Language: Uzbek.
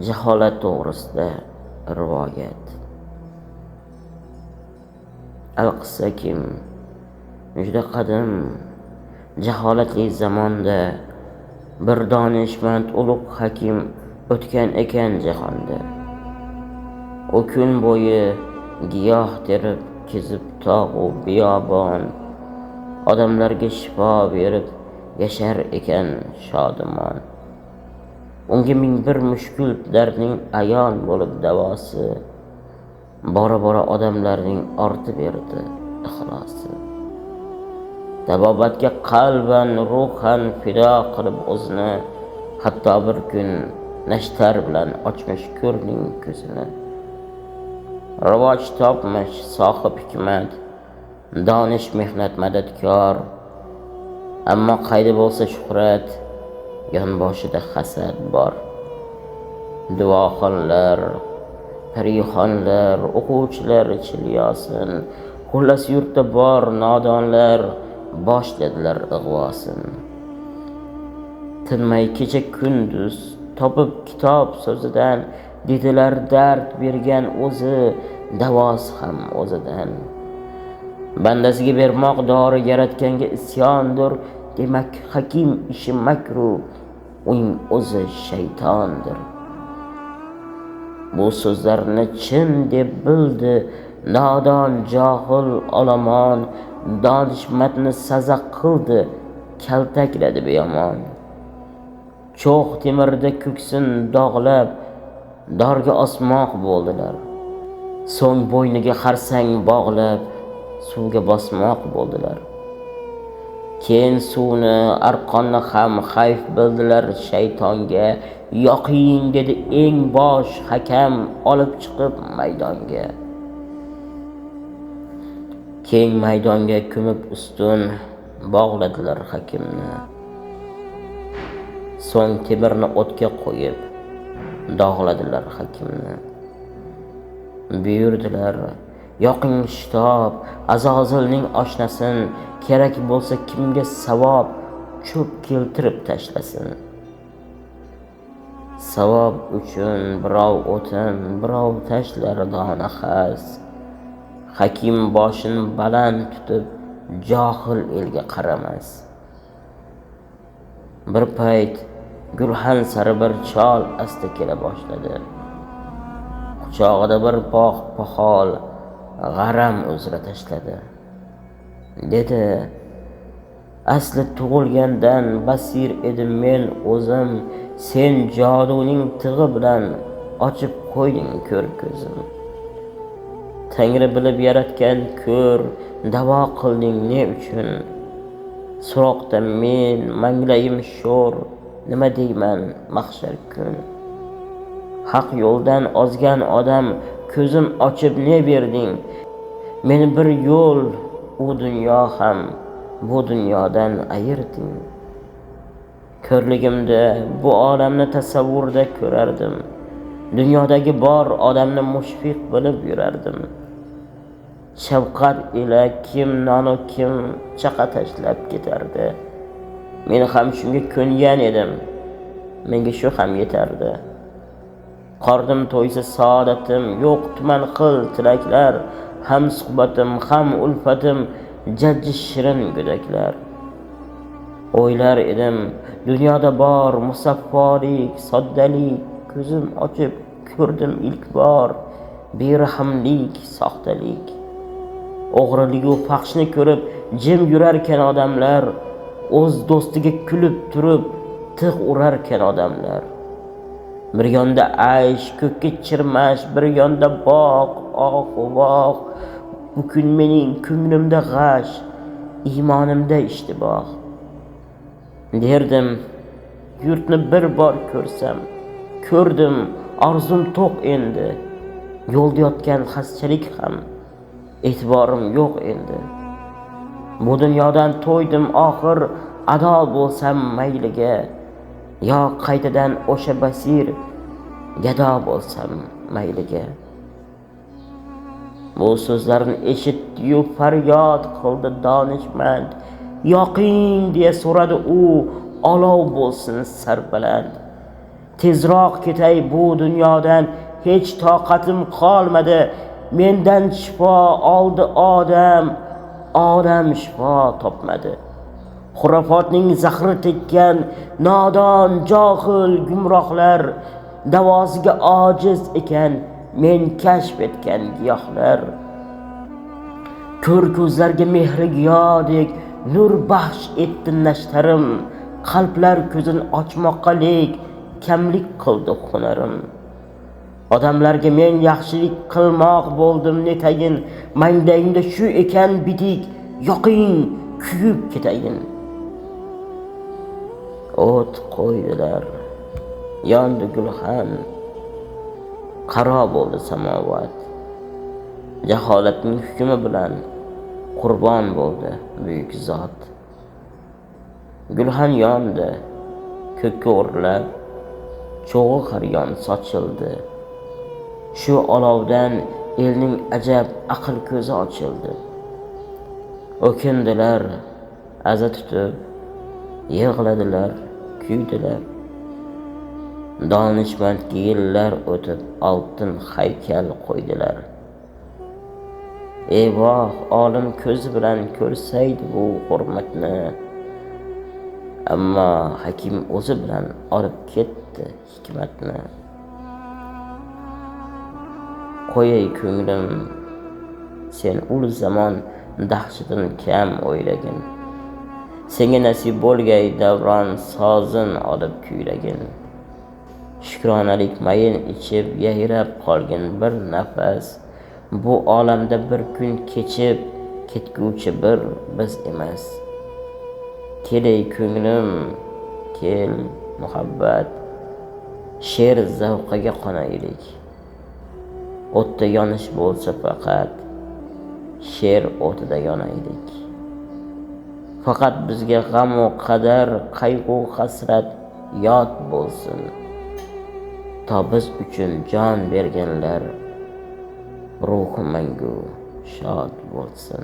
Jaholat to'g'risida rivoyat. Alqissa kim juda qadim jaholatli zamonda bir donishmand ulug' hakim o'tgan ekan jahonda. U kun bo'yi giyoh terib kezib tog'u biyobon, odamlarga shifo berib yashar ekan shodimon. Unga ming bir mushkul dardning ayon bo'lib davosi, bora-bora odamlarning ortib berdi ixlosi. Tabobatga qalban, ruhan fido qilib o'zini, hatto bir kun nashtar bilan ochmish ko'rning ko'zini. Rivoj topmish sohib hikmat, donish mehnat madadkor, ammo qayda bo'lsa shuhrat, yonboshida hasad bor. Duoxonlar, parixonlar, o'quvchilar chilyosin, xullas yurtda bor nodonlar boshladilar ig'vosin. Tinmay kecha kunduz topib kitob so'zidan, dedilar dard bergan o'zi, davosi ham o'zidan. Bandasiga bermoq dori yaratganga isyondir, demak hakim ishi makru, uning o'zi shaytondir. Bu so'zlarni chin deb bildi nodon johil olomon, donishmandni saza qildi, kaltakladi beyomon. Cho'g' temirda ko'ksin dog'lab, dorga osmoq bo'ldilar. So'ng bo'yniga xarsang bog'lab, suvga bosmoq bo'ldilar. Keyin suvni, arqonni ham hayf bildilar shaytonga. Yoqing dedi eng bosh hakam olib chiqib maydonga. Keng maydonga ko'mib ustun bog'ladilar hakimni. So'ng temirni o'tga qo'yib dog'ladilar hakimni. Buyurdilar: yoqing shitob, Azozilning oshnasin, kerak bo'lsa kimga savob, cho'p keltirib tashlasin. Savob uchun birov o'tin, birov tashlar dona xas. Hakim boshin baland tutib, johil elga qaramas. Bir payt gulxan sari bir chol asta kela boshladi. Quchog'ida bir bog' poxol g'aram uzra tashladi. Dedi: asli tug'ilgandan basir edim men o'zim, sen joduning tig'i bilan ochib qo'yding ko'r ko'zim. Tangri bilib yaratgan ko'r, davo qilding ne uchun? So'roqda men manglayim sho'r, nima deyman mahshar kun? Haq yo'ldan ozgan odam, ko'zim ochib ne berding? Meni bir yo'l u dunyo ham bu dunyodan ayirding. Ko'rligimda bu olamni tasavvurda ko'rardim. Dunyodagi bor odamni mushfiq bilib yurardim. Shafqat ila kim nonu kim chaqa tashlab ketardi. Men ham shunga ko'ngan edim. Menga shu ham yetardi. Qornim to'ysa saodatim, yo'q tuman xil tilaklar, ham suhbatim, ham ulfatim, jajji shirin go'daklar. O'ylar edim, dunyoda bor musaffolik, soddalik, ko'zim ochib ko'rdim ilk bor berahmlik, soxtalik. O'g'riligu fahshni ko'rib jim yurarkan odamlar, o'z do'stiga kulib turib tig' urarkan odamlar. Bir yonda aysh, ko'kka chirmash, bir yonda bog', oh voh. Bu kun mening ko'nglimda g'ash, iymonimda ishtiboh. Derdim, yurtni bir bor ko'rsam, ko'rdim, orzum to'q endi. Yo'lda yotgan xaschalik ham e'tiborim yo'q endi. Bu dunyodan to'ydim oxir, ado bo'lsam mayliga, yo qaytadan o'sha basir gado bo'lsam mayliga. Bu so'zlarni eshitdi-yu faryod qildi donishmand. Yoqing deya so'radi u, olov bo'lsin sarbaland. Tezroq ketay bu dunyodan, hech toqatim qolmadi. Mendan shifo oldi odam, odam shifo topmadi. Xurofotning zahri tekkan nodon, johil, gumrohlar davosiga ojiz ekan men kashf etgan giyohlar. Ko'r ko'zlarga mehri giyodek nur baxsh etdi nashtarim. Qalblar ko'zini ochmoqqa lek kamlik qildi hunarim. Odamlarga men yaxshilik qilmoq bo'ldim netayin. Manglayimda shu ekan bitik, yoqing, kuyib ketayin. O't qo'ydilar, yondi gulxan, qaro bo'ldi samovat. Jaholatning hukmi bilan qurbon bo'ldi buyuk zot. Gulxan yondi, ko'kka o'rlab, cho'g'i haryon sochildi. Shu olovdan elning ajab aql ko'zi ochildi. O'kindilar, aza tutib, yig'ladilar, kuydilar. Donishmandga yillar o'tib oltin haykal qo'ydilar. Eyvoh, olim ko'zi bilan ko'rsaydi bu hurmatni. Ammo hakim o'zi bilan olib ketdi hikmatni. Qo'yay ko'nglim, sen ul zamon dahshatin kam o'ylagin. Senga nasib bo'lgay davron sozin olib kuylagin. Shukronalik mayin ichib yayrab qolgin bir nafas. Bu olamda bir kun kechib ketguvchi bir biz emas. Kelay ko'nglim, kel muhabbat, she'r zavqiga qonaylik. O'tda yonish bo'lsa faqat, she'r o'tida yonaylik. Faqat bizga g'am-u qadar, qayg'u hasrat yod bo'lsin. To biz uchun jon berganlar ruhi mangu shod bo'lsin.